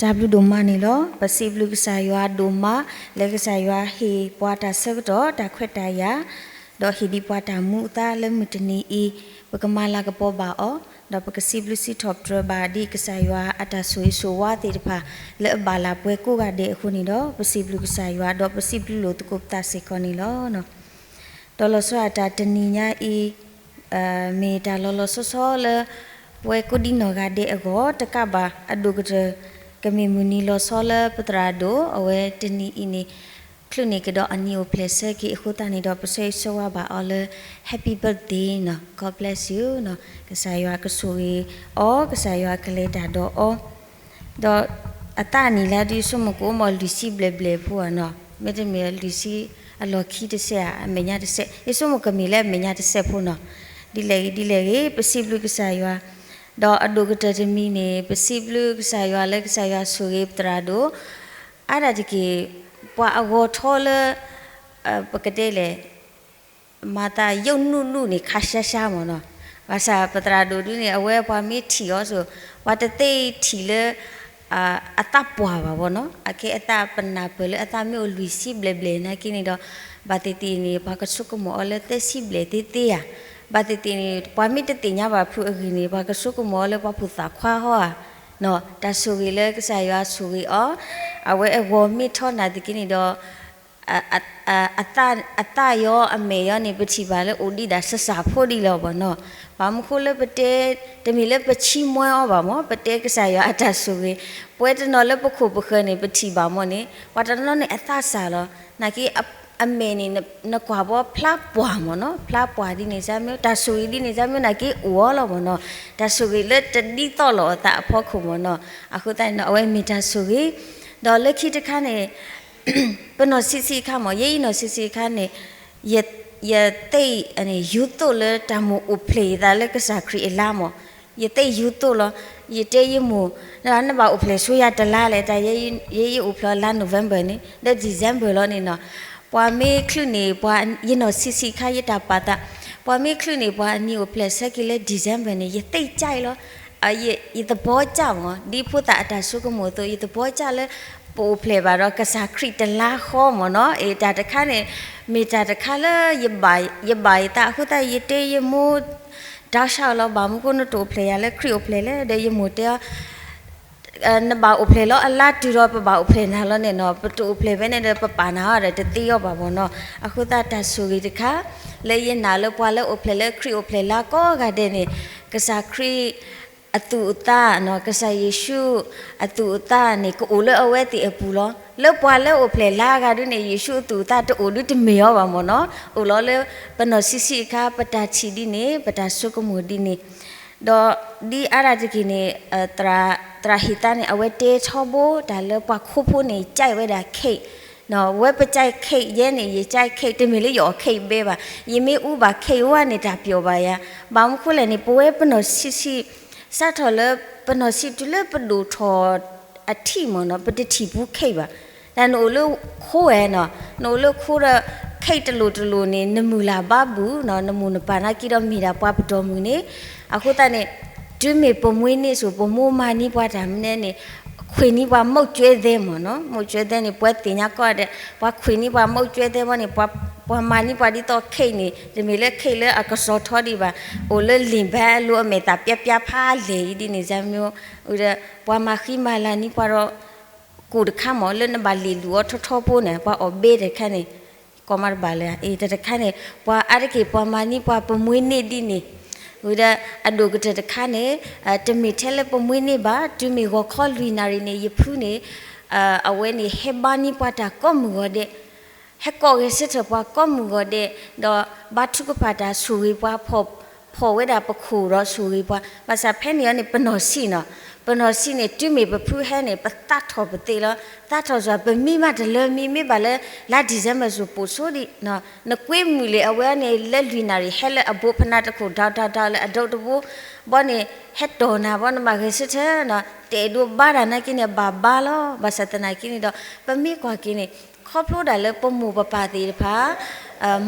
တၢ်ဘျုးဒိၣ်မးန့ၣ်လီၤ. ပစံးဘျုးကစၢ်ယွၤဒိၣ်မး လၢကစၢ်ယွၤဟ့ၣ်ပှၤတၢ်ဆၢကတီၢ် တၢ်ခွဲးတၢ်ယာ် ဒီးဟ့ၣ်ဒံးပှၤတၢ်မူအသါလၢမုၢ်တနံၤအံၤ ပကမၤလၤကပီၤဘၣ်အီၤ, ဒီးပကစံးဘျုးစံးထီၣ်ပတြၢၤဘၣ်ဒ်ကစၢ်ယွၤအတၢ်ဆိၣ်ဂ့ၤဆိၣ်ဝါသ့ၣ်တဖၣ် လၢအဘၣ်လၢပှဲၤကိးဂၤဒဲးအဃိန့ၣ်ဒီး ပစံးဘျုးကစၢ်ယွၤ ဒီးပစံးဘျုးလိာ်သကိးပသးစ့ၢ်ကီးန့ၣ်လီၤ. ဒီးလီၤဆီဒၣ်တၢ်တနံၤညါအံၤ မ့ၢ်တၢ်လီၤလီၤဆီဆီလၢ ပဝဲကိးဒံနီၢ်ဂၤဒဲးအဂီၢ် တကးဘၣ် အဒိၣ်ကတၢၢ် ကမ့ၢ်မုၢ်နံၤလီၤဆီလၢပသရၣ်ဒိၣ် အဝဲတနံၤအံၤန့ၣ် ချုးန့ၢ်ကဒီးအနံၤအိၣ်ဖျဲၣ်ဆၢက့ၤအဃိသတးန့ၣ်ဒီး ပဆၢဂ့ၤဆၢဝါဘၣ်အီၤလၢ Happy birthday နီၤ, God bless you နီၤ, ကစၢ်ယွၤကဆိၣ်ဂ့ၤအီၤ, ကစၢ်ယွၤကလဲၤတၢ်ဒီးအီၤ ဒီးအသးနံၣ်လၢဒုးဆိကမိၣ်ကအိၣ်မးလွံၢ်ဆံဘျဲၣ်ဘျဲၣ်ဖိဧါနီၤ, မ့တမ့ၢ်လွံၢ်ဆံအလီၢ်ခံတစဲးဧါ, အမဲာ်ညါတစဲး, ယဆိကမိၣ်ကမ့ၢ်လၢအမဲာ်ညါတစဲးဖိနီၤ, ဒ်လဲၣ်ဂ့ၤ ဒ်လဲၣ်ဂ့ၤ ပစံးဘျုးကစၢ်ယွၤ, ဒီးအဒိၣ်ကတၢၢ်တမံၤန့ၣ် ပစံးဘျုးကစၢ်ယွၤလၢကစၢ်ယွၤဆိၣ်ဂ့ၤပသရၣ်ဒိၣ်, အါဒၣ်တက့ၢ် ပှၤအဂီၤထီလၢ ပကတဲလဲၣ် မၤသးယိၣ်နုၣ်နုၣ်န့ၣ် ခါရှါရှါမ့ၢ်နီၤ, ဘၣ်ဆၣ်ပသရၣ်ဒိၣ်ဒုန့ၣ် အဝဲပှၤမ့ၢ်ထံၣ်အီၤစိၤ ပှၤတသ့ထံၣ်လၢ အသးပှၢ်ဘၣ်ဘၣ်နီၤ, အခဲအသးပနၢ်ပၢၢ်လၢအသးမ့ၢ်အိၣ်လွံၢ်ဆံဘျဲၣ်ဘျဲၣ်နာ်က့န့ၣ်ဒီး ဘၣ်သ့ၣ်သ့ၣ်န့ၣ် ပှၤကဆိကမိၣ်အီၤလၢသၢဆံဘျဲၣ်သ့သ့ဧါ, ဘၣ်သ့ၣ်သ့ၣ်န့ၣ် ပှၤမ့ၢ်တသ့ၣ်ညါဘၣ်ဖုးအဂ့ၢ်န့ၣ် ပှၤကဆိကမိၣ်အီၤလၢပှၤဖိသၣ်ခွါဟီဧါ, တၢ်ဆိၣ်ဂ့ၤလၢကစၢ်ယွၤဆိၣ်ဂ့ၤအီၤ, အဝဲအဂီၤမ့ၢ်ထီနာ်သက့န့ၣ်ဒီး အသးယီအမဲာ်ယီန့ၣ် ပထံၣ်ဘၣ်လၢအိၣ်ဒံးဒၣ်စစၢ်ဖိဒံးလီၤဘၣ်နီၤ, ဘၣ်မနုၤဃိလၢပတဲ တမ့ၢ်လၢပဆံမွဲအီၤဘၣ်မ့ၢ် ပတဲကစၢ်ယွၤအတၢ်ဆိၣ်ဂ့ၤ, ပဝဲတနီၤလၢပခိၣ်ပဃၢၤန့ၣ် ပထံၣ်ဘၣ်မ့ၢ်န့ၣ် ပှၤတနီၤန့ၣ်အသးစၢ်လီၤ, နာ်က့ အမဲာ်န့ၣ် နကွၢ်ဘီဖျါပှၢ်မ့ၢ်နီၤ, ဖျါပှၢ်ဒ်န့ၣ်စၢ်မ့ၢ် တၢ်ဆိၣ်ဂ့ၤဒ်န့ၣ်စၢ်မ့ၢ်နာ်က့အိၣ်အီၤလီၤမ့ၢ်နီၤ, တၢ်ဆိၣ်ဂ့ၤလၢတဒ်သိးလိာ်အသးအဖီခိၣ်မ့ၢ်နီၤ, အဃိသတးန့ၣ် အဝဲမ့ၢ်တၢ်ဆိၣ်ဂ့ၤ, ဒီးလၢခံတခါန့ၣ် ပနီၢ်ဆံးဆံးအခါမ့ၢ် ယဲအံၤနီၢ်ဆံးဆံးအခါန့ၣ် ယသ့ၣ် ယူသိးလၢတၢ်မိၣ်အိၣ်ဖျဲၣ်ယသးလၢကစၢ်ခရံာ်အလါမ့ၢ်, ယသ့ၣ်ယူသိးလီၤ, ယတဲယမိၢ် နဘၣ်အိၣ်ဖျဲၣ်ဆိယၤတလါလဲၣ်, တၢ်ယဲအံၤအိၣ်ဖျဲၣ်လါ November န့ၣ် ဒီး December လီၤန့ၣ်နီၤ, ပှၤမ့ၢ်ချုးန့ၢ်ပှၤ ယနီၢ်ဆံးဆံးအခါယတၢ်ပာ်သး, ပှၤမ့ၢ်ချုးန့ၢ်ပှၤအနံၤအိၣ်ဖျဲၣ်ဆၢက့ၤလၢ December န့ၣ် ယသ့ၣ်ကၠဲလီၤ ယသဘီကၠၢ်မ့ၢ် ဒ်ဖိသၣ်အတၢ်ဆိကမိၣ်အသိး ယသဘီကၠၢ်လၢ ပအိၣ်ဖျဲၣ်ဘၣ်ဒီးကစၢ်ခရံာ်တလါဃီမ့ၢ်နီၤ, အ့ တၢ်တခါန့ၣ် မ့ၢ်တၢ်တခါလၢ ယဘၣ်ယသးအဃိသတး ယတဲယမိၢ် တၢ်ဆၢလီၤ ဘၣ်မနုၤဃိနတအိၣ်ဖျဲၣ်ယၤလၢခရံာ်အိၣ်ဖျဲၣ်လဲၣ်, ဒီးယမိၢ်တဲအီၤ နဘၣ်အိၣ်ဖျဲၣ်လီၤအလါတုၤဒီးပဘၣ်အိၣ်ဖျဲၣ်နၤလီၤန့ၣ်နီၤ, ပတအိၣ်ဖျဲၣ်ဖဲန့ၣ်ဒီး ပပာ်နၤအီၤဒီးတသ့အီၤဘၣ်မ့ၢ်နီၤ, အဃိသတးတၢ်ဆိၣ်ဂ့ၤတခါ လၢယနာ်လၢပှၤလၢအိၣ်ဖျဲၣ်လၢခရံာ်အိၣ်ဖျဲၣ်လါကိးဂၤဒဲးန့ၣ် ကစၢ်ခရံာ် အသူၣ်အသးနီၤ, ကစၢ်ယ့ၣ်ၡူးအသူၣ်အသးန့ၣ် ကအိၣ်လၢအဝဲသ့ၣ်အပူၤလီၤ. လၢပှၤလၢအိၣ်ဖျဲၣ်လါအဂၤဒုန့ၣ် ယ့ၣ်ၡူးအသူၣ်အသးတအိၣ်ဒုတမ့ၢ်အီၤဘၣ်မ့ၢ်နီၤ, အိၣ်လီၤလၢပနီၢ်ဆံးဆံးအခါ ပတၢ်ထံၣ်ဒ်န့ၣ် ပတၢ်ဆိကမိၣ်ဒ်န့ၣ်, ဒီးဒ်အါဒၣ်တက့ၢ်န့ၣ် သရၣ်ဟ့ၣ်သါန့ၣ် အဝဲတဲထီဘိ တၢ်လၢပှၤခိဖိန့ၣ် ကၠဲဝဲဒၣ် cake ဝဲပကၠဲ cake ယဲန့ၣ် ယကၠဲ cake တမ့ၢ်လၢယအီၣ် cake ဘဲဘၣ်, ယမ့ၢ်အူဘၣ် cake ဝဲန့ၣ် တၢ်ပျီၣ်ဘၣ်ယၤ, ဘၣ်မနုၤဃိလဲၣ်န့ၣ် ပဝဲပနီၢ်ဆံးဆံး စးထီၣ်လၢပနီၢ်ဆံးတုၤလၢပဒိၣ်ထီၣ်အထံၣ်မ့ၢ်နီၤ ပတထံၣ်ပူ cake ဘၣ်, တၢ်နအိၣ်လၢခိဝဲနီၤ, နအိၣ်လၢခိဒီး cake တလိၣ်တလိၣ်န့ၣ် နမုၢ်လၢ်ဘါဘူၣ်နီၤ, နမိၢ်နပၢ်နာ်က့ဒီးမ့ၢ်ဒၣ်ပှၤပတီၢ်မုၢ်န့ၣ်, အဃိသတးန့ၣ် တုၤမ့ၢ်ပမွေးနေ့ စိၤ ပမိၢ်မၤန့ၢ်ပှၤတၢ်မနုၤန့ၣ် ခွံၣ်န့ၢ်ပှၤ မုန့်ကျွဲသဲ မ့ၢ်နီၤ, မုန့်ကျွဲသဲ န့ၣ် ပှၤသ့ၣ်ညါကိးဂၤဒဲး, ပှၤခွံၣ်န့ၢ်ပှၤ မုန့်ကျွဲသဲဝဲန့ၣ် ပှၤမၤန့ၢ်ပှၤဒ်သိး cake န့ၣ် တမ့ၢ်လၢ cake လၢအကစီၤထီဒံးဘၣ်, အိၣ်လၢလ့ၣ်ဘဲအလိၤ အမဲာ်သၣ်ပျါပျါဖးလဲၢ်အံၤဒ်န့ၣ် စၢ်မ့ၢ်, ဒီး ပှၤမၤဃံမၤလၤန့ၢ်ပှၤဒီး ကိၣ်တခါမ့ၢ် လၢနဘၣ်လ့ၣ်လူၤအီၤထီထီဖိန့ၣ် ပှၤအီၣ်ဘဲတခါန့ၣ် ကိးမးတဘၣ်လၢၤ, အ့ တၢ်တခါန့ၣ် ပှၤအါတက့ၢ် ပှၤမၤန့ၢ်ပှၤပမွေးနေ့ဒ်န့ၣ်, ဝံၤဒီး အဒိၣ်ကတၢၢ်တခါန့ၣ် တမ့ၢ်ထဲလၢပမွေးနေ့ဘၣ်, တုၤမ့ၢ်ဂီၤခီလွံၢ်နၣ်ရံၣ်န့ၣ် ယဖုန့ၣ် အဝဲန့ၣ် ဟဲဘါန့ၢ်ပှၤတၢ်ကိးမုၢ်ဂီၤဒဲး, ဟဲကိးဂဲၤဆၢထၢၣ်ပှၤကိးမုၢ်ဂီၤဒဲး, ဒီးဘါထုကဖၣ်တၢ်ဆိၣ်ဂ့ၤပှၤ ဖီၣ်ဝဲဒၣ်ပခိၣ်ဒီးဆိၣ်ဂ့ၤပှၤ, ဘၣ်ဆၣ်ဖဲန့ၣ်အံၤန့ၣ် ပနီၢ်ဆံးနီၤ, ပနီၢ်ဆံးန့ၣ် တုၤမ့ၢ်ပဖုဟဲန့ၣ် ပသးထီၣ်ပသ့လီၤ, သးထီၣ်စ့ၢ် ပမံဘၣ်တလၢမံ မ့ၢ်ဘၣ်လၢ လါ December စိၤပိာ်ဆိဒံး, နကွ့မုၢ်လ့ၣ်အဝဲန့ၣ် လၢလွံၢ်နၣ်ရံၣ် ဟဲလၢအဘိဖနါတခိၣ် ဒီးဒီးဒီးလၢအဒိတဘိ, ဘီန့ၣ် ဟဲတီၢ်နၤဘီ နဘၣ်ဂဲၤဆၢထၢၣ်နီၤ, တအဲၣ်ဒိးဘါတၢ်နာ်က့န့ၣ် ဘၣ်ဘါလီၤ, ဘၣ်ဆၣ်သနာ်က့န့ၣ်ဒီး ပမ့ၢ်ကွၢ်က့ၤန့ၣ် ခီဖျိဒၣ်လၢပမိၢ်ပပၢ်သ့ၣ်တဖၣ်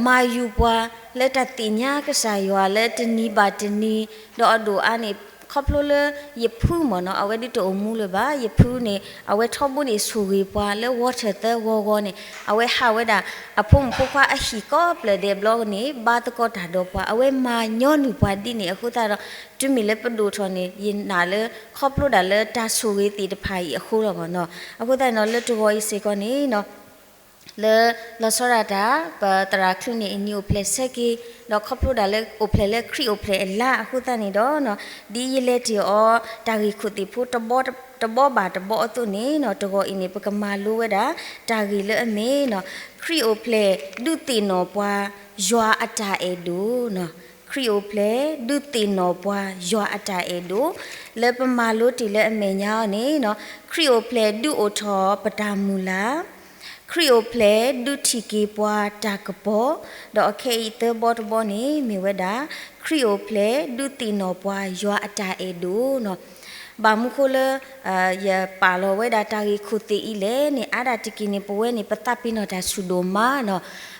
မၤယူၤပှၤလၢတၢ်သ့ၣ်ညါကစၢ်ယွၤလၢတနံၤဘၣ်တနံၤ, ဒီးအဒိၣ်အါန့ၣ် ခီဖျိလၢယဖုမ့ၢ်နီၤ အဝဲဒုးတအိၣ်မူလၢၤဘၣ်. ယဖုန့ၣ် အဝဲထီဘိန့ၣ်ဆိၣ်ဂ့ၤပှၤလၢ water သၢဂီၤဂီၤန့ၣ် အဝဲဟးဝဲဒၣ် အဖိမုၣ်ဖိခွါအဟံၣ်ကိးဖျၢၣ်ဒဲးဘျီန့ၣ် ဘါသကိးတၢ်ဒီးပှၤ အဝဲမၤညီနုၢ်ပှၤဒ်န့ၣ်အဃိသတးဒီး တုၤမ့ၢ်လၢပဒိၣ်ထီၣ်န့ၣ် ယနာ်လၢ ခီဖျိဒၣ်လၢတၢ်ဆိၣ်ဂ့ၤသ့ၣ်တဖၣ်အံၤအဃိလီၤမ့ၢ်နီၤ. အဃိသတးန့ၣ်ဒီး လၢတဂီၤအံၤစ့ၢ်ကီးန့ၣ်နီၤ လၢလီၤဆီဒၣ်တၢ် ပသရၣ်ချုးန့ၣ် အနံၤအိၣ်ဖျဲၣ်ဆၢက့ၤ ဒီးခီဖျိဒၣ်လၢအိၣ်ဖျဲၣ်လၢခရံာ်အိၣ်ဖျဲၣ်အလါအဃိသတးန့ၣ်ဒီး ဒ်ယလဲၤတ့ၢ်အီၤ တၢ်ဂ့ၢ်ခိၣ်သ့ၣ်ဖိ တဘီဘၣ်တဘီအသိးန့ၣ်နီၤ တဂီၤအံၤန့ၣ် ပကမၤလိဝဲဒၣ် တၢ်ဂ့ၢ်လၢအမ့ၢ်နီၤ ခရံာ်အိၣ်ဖျဲၣ်ဒုးသ့ၣ်နီၣ်ပှၤ ယွၤအတၢ်အဲၣ်ဒိၣ်နီၤ. ခရံာ်အိၣ်ဖျဲၣ်ဒုးသ့ၣ်နီၣ်ပှၤ ယွၤအတၢ်အဲၣ်ဒိၣ် လၢပမၤလိတ့ၢ်လၢအမဲာ်ညါအီၤန့ၣ်နီၤ ခရံာ်အိၣ်ဖျဲၣ်ဒုးအိၣ်ထီၣ်ပတၢ်မုၢ်လၢ် ခရံာ်အိၣ်ဖျဲၣ်ဒုးထံၣ်က့ၤပှၤတၢ်ကပီၤ, ဒီးအခဲအံၤသၢဘီတဘီန့ၣ် မ့ၢ်ဝဲဒၣ် ခရံာ်အိၣ်ဖျဲၣ်ဒုးသ့ၣ်နီၣ်ပှၤ ယွၤအတၢ်အဲၣ်ဒိၣ်နီၤ. ဘၣ်မနုၤဃိလၢ ယပာ်လီၤဝဲဒၣ်တၢ်ဂ့ၢ်ခိၣ်သ့ၣ်အံၤလဲၣ်န့ၣ် အါဒၣ်တက့ၢ်န့ၣ် ပဝဲန့ၣ် ပသးပ့ၤနီၣ်တၢ်ဆူၣ်ဒိၣ်မးနီၤ.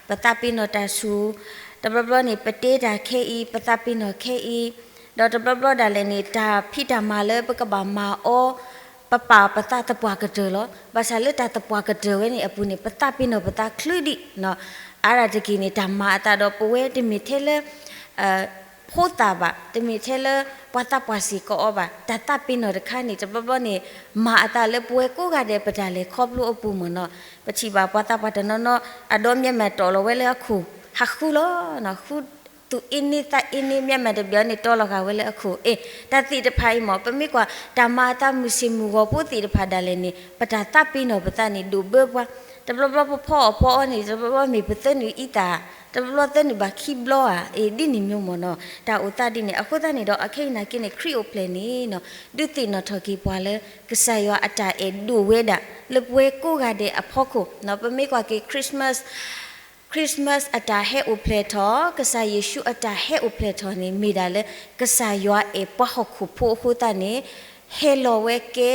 ပသးပ့ၤနီၣ်တၢ်ဆူၣ် တဘျီဘျီန့ၣ် ပတဲတၢ်ခဲအံၤ ပသးပ့ၤနီၣ်ခဲအံၤ ဒီးတဘျီဘျီဒၣ်လဲာ်န့ၣ် တၢ်ဖံးတၢ်မၤလၢပကဘၣ်မၤအီၤ ပပာ်ပသးသပှၢ်ကတၢၢ်လီၤ. ဘၣ်ဆၣ်လၢတၢ်သပှၢ်ကတၢၢ်ဝဲန့ၣ်အပူၤန့ၣ် ပသးပ့ၤနီၣ်ပသးချုးဒံးနီၤ. အါဒၣ်တက့ၢ်န့ၣ် တၢ်မၤအသးဒီးပဝဲတမ့ၢ်ထဲလၢ ဖိသၣ်ဘၣ်, တမ့ၢ်ထဲလၢပှၤသးပှၢ်စ့ၢ်ကီးအီၤဘၣ်. တၢ်သးပ့ၤနီၣ်တခါန့ၣ် တဘျီဘျီန့ၣ် မၤအသးလၢပဝဲကိးဂၤဒဲးပတၢ်လဲၤခီဖျိအပူၤမ့ၢ်နီၤ. ပထံၣ်ဘၣ်ပှၤသးပှၢ်တနီၤနီၤ အဒီမၠဲးမးတီၢ်လီၤဝဲလၢအခိၣ် ဟးဃုလီၤ, ဃုသူၣ်အ့န့သးအ့န့ မၠဲးမးတဘ့ၣ်အီၤန့ၣ် တီလီၤဃာ်ဝဲလၢအခိၣ်. အ့ တၢ်သ့ၣ်တဖၣ်အံၤမ့ၢ် ပမ့ၢ်ကွၢ် တၢ်မၤအသးမုၢ်ဆ့ၣ်မုၢ်ဂီၤဖိသ့ၣ်တဖၣ်ဒၣ်လဲာ်န့ၣ် ပတၢ်သးပ့ၤနီၣ်ပသးန့ၣ် ဒိၣ်ဘၢပှၤ. တဘျီဘျီပဖီအီၣ်ဖီအီန့ၣ် တဘျီဘျီမ့ၢ်ပသၢနုာ်အံသၣ်, တဘျီဘျီသၢနုာ်ဘၣ်ခံဘျီဧါ. အ့ ဒ်န့ၣ်မ့ၢ်မ့ၢ်နီၤ တၢ်အိၣ်သးဒ်န့ၣ်. အဃိသတးန့ၣ်ဒီး အခဲအံၤနာ်က့န့ၣ် ခရံာ်အိၣ်ဖျဲၣ်န့ၣ်နီၤ ဒုးသ့ၣ်နီၣ်ထီၣ်က့ၤပှၤလၢ ကစၢ်ယွၤအတၢ်အဲၣ်ဒိၣ်ဝဲဒၣ် လၢပဝဲကိးဂၤဒဲးအဖီခိၣ်နီၤ. ပမ့ၢ်ကွၢ်က့ၤ Christmas, Christmas အတၢ်ဟဲအိၣ်ဖျဲၣ်ထီၣ်, ကစၢ်ယ့ၣ်ၡူးအတၢ်ဟဲအိၣ်ဖျဲၣ်ထီၣ်န့ၣ် မ့ၢ်ဒၣ်လၢ ကစၢ်ယွၤအဲၣ်ပှၤဟီၣ်ခိၣ်ဖိအဃိသတးန့ၣ် ဟဲလီၤဝဲကဲ,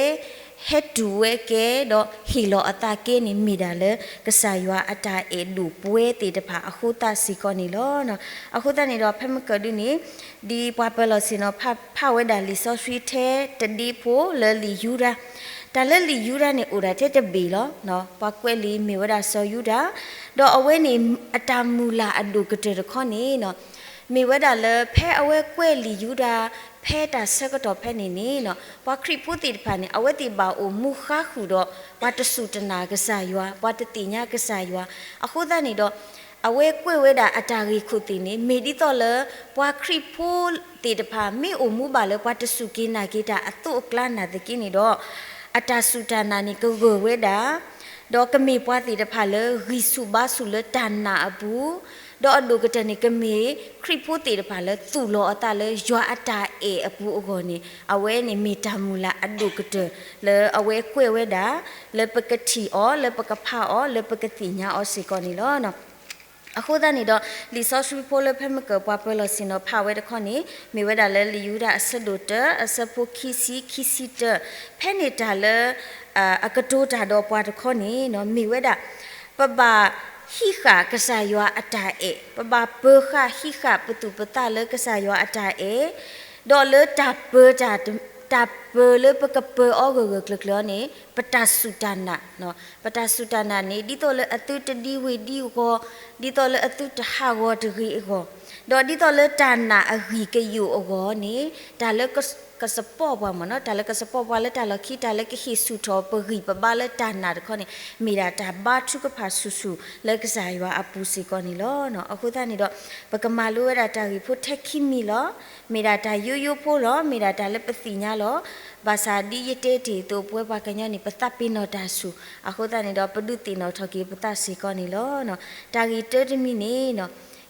ဟဲတူၢ်ဝဲကဲ, ဒီးဟ့ၣ်လီၤအသးကဲန့ၣ် မ့ၢ်ဒၣ်လၢ ကစၢ်ယွၤအတၢ်အဲၣ်ဒိၣ်ပဝဲသ့ၣ်တဖၣ်အဃိသတးစ့ၢ်ကီးန့ၣ်လီၤ. အဃိသတးန့ၣ်ဒီး ဖဲမုၢ်ကၢၢ်ဒုန့ၣ် ဒ်ပှၤပၢၤလီၢ်ဆ့ၣ်နီၤ ဖးဝဲဒၣ်လံာ်စီဆှံထဲတဒ့ဖိလၢလံာ်ယူဒၤ, တၢ်လၢလံာ်ယူဒၤန့ၣ် အိၣ်ဒၣ်ထဲတဘ့ၣ်လီၤ. ပှၤကွဲးလံာ်မ့ၢ်ဝဲဒၣ်စီၤယူဒၤ, ဒီးအဝဲန့ၣ် အတၢ်မုၢ်လၢ်အဒိၣ်ကတၢၢ်တခီန့ၣ် မ့ၢ်ဝဲဒၣ်လၢဖဲအဝဲကွဲးလံာ်ယူဒၤ ဖဲတၢ်ဆၢကတီၢ်ဖဲန့ၣ်န့ၣ် ပှၤခရံာ်ဖိသ့ၣ်တဖၣ်န့ၣ် အဝဲသ့ၣ်ဘၣ်အိၣ်မူဃါဃုာ်ဒီး ပှၤတစူၢ်တနာ်ကစၢ်ယွၤ, ပှၤတသ့ၣ်ညါကစၢ်ယွၤ. အဃိသတးန့ၣ်ဒီး အဝဲကွဲးဝဲဒၣ်အတၢ်ဂ့ၢ်ခိၣ်သ့ၣ်န့ၣ် မ့ၢ်ဒ်သိးလၢ ပှၤခရံာ်ဖိသ့ၣ်တဖၣ် မ့ၢ်အိၣ်မူဘၣ်လၢပှၤတစူၢ်က့ၤနာ်က့ၤတၢ်အသိးအကျါနာ်သက့န့ၣ်ဒီး အတၢ်စူၢ်တၢ်နာ်န့ၣ် ကဂၢၢ်ဝဲဒၣ် ဒီးကမ့ၢ်ပှၤသ့ၣ်တဖၣ်လၢဂံၢ်ဆူၣ်ဘါဆူၣ်လၢတၢ်နာ်အပူၤ, ဒီးအဒိၣ်ကတၢၢ်န့ၣ် ကမ့ၢ်ခရံာ်ဖိသ့ၣ်တဖၣ်လၢသူၣ်လီၤအသးလၢယွၤအတၢ်အဲၣ်အပူၤအဂီၢ်န့ၣ် အဝဲန့ၣ်မ့ၢ်တၢ်မုၢ်လၢ်အဒိၣ်ကတၢၢ်လၢအဝဲကွဲးဝဲဒၣ် လၢပကထံၣ်အီၤ လၢပကဖးအီၤ လၢပကသ့ၣ်ညါအီၤစ့ၢ်ကီးန့ၣ်လီၤ. အဃိသတးန့ၣ်ဒီး လံာ်စီဆှံဖိလၢဖဲမုၢ်ကၢၢ်ပှၤပၢၤလီၢ်ဆ့ၣ်နီၤဖးဝဲတခီန့ၣ် မ့ၢ်ဝဲဒၣ်လၢလံာ်ယူဒၤအဆၢဒိၣ်တၢ အဆၢဖိခံဆံ ခံဆံတၢ, ဖဲန့ၣ်တၢ်လၢ အကတိၤတၢ်ဒီးပှၤတခီန့ၣ် မ့ၢ်ဝဲဒၣ် ပဘၣ်ဟံးဃာ်ကစၢ်ယွၤအတၢ်အဲၣ်, ပဘၣ်ပၢၤဃာ်ဟံးဃာ်ပသူၣ်ပသးလၢကစၢ်ယွၤအတၢ်အဲၣ်, ဒီးလၢတၢ်ပၢၤတၢ် တၢ်ပၢၤလၢပကပၢၤအီၤဂၢၢ်ဂၢၢ်ကျၢၤကျၢၤန့ၣ် ပတၢ်စူၢ်တၢ်နာ်, ပတၢ်စူၢ်တၢ်နာ်န့ၣ် ဒ်သိးလၢအသုတဒံဝ့ၢ်ဒံအဂီၢ်, ဒ်သိးလၢအသုတဟးဂီၤတဂ့ၤအဂီၢ်, ဒီးဒ်သိးလၢတၢ်နာ်အဂံၢ်ကယိာ်အဂီၢ်န့ၣ် တၢ်လၢကစပီၢ်ပှၤမ့ၢ်နီၤ, တၢ်လၢကစပီၢ်ပှၤလၢတၢ်လီၢ်ခံ တၢ်လၢကဟ့ၣ်ဆူၣ်ထီၣ်ပဂံၢ်ပဘါလၢတၢ်နာ်တခီန့ၣ် မ့ၢ်ဒၣ်တၢ်ဘါထုကဖၣ်ဆူၣ်ဆူၣ်လၢကစၢ်ယွၤအပူၤစ့ၢ်ကီးန့ၣ်လီၤ. အဃိသတးန့ၣ်ဒီး ပကမၤလိဝဲဒၣ်တၢ်ဂ့ၢ်ဖိထဲခံမံၤလီၤ. မ့ၢ်ဒၣ်တၢ်ယိယိဖိလီၤ, မ့ၢ်ဒၣ်တၢ်လၢပသ့ၣ်ညါလီၤ. ဘၣ်ဆၣ်ဒ်ယတဲတ့ၢ်အသိး ပဝဲပှၤကညီန့ၣ် ပသးပ့ၤနီၣ်တၢ်ဆူၣ်, အဃိသတးန့ၣ်ဒီး ပဒုးသ့ၣ်နီၣ်ထီၣ်က့ၤပသးစ့ၢ်ကီးန့ၣ်လီၤ. တၢ်ဂ့ၢ်တၢတမံၤန့ၣ်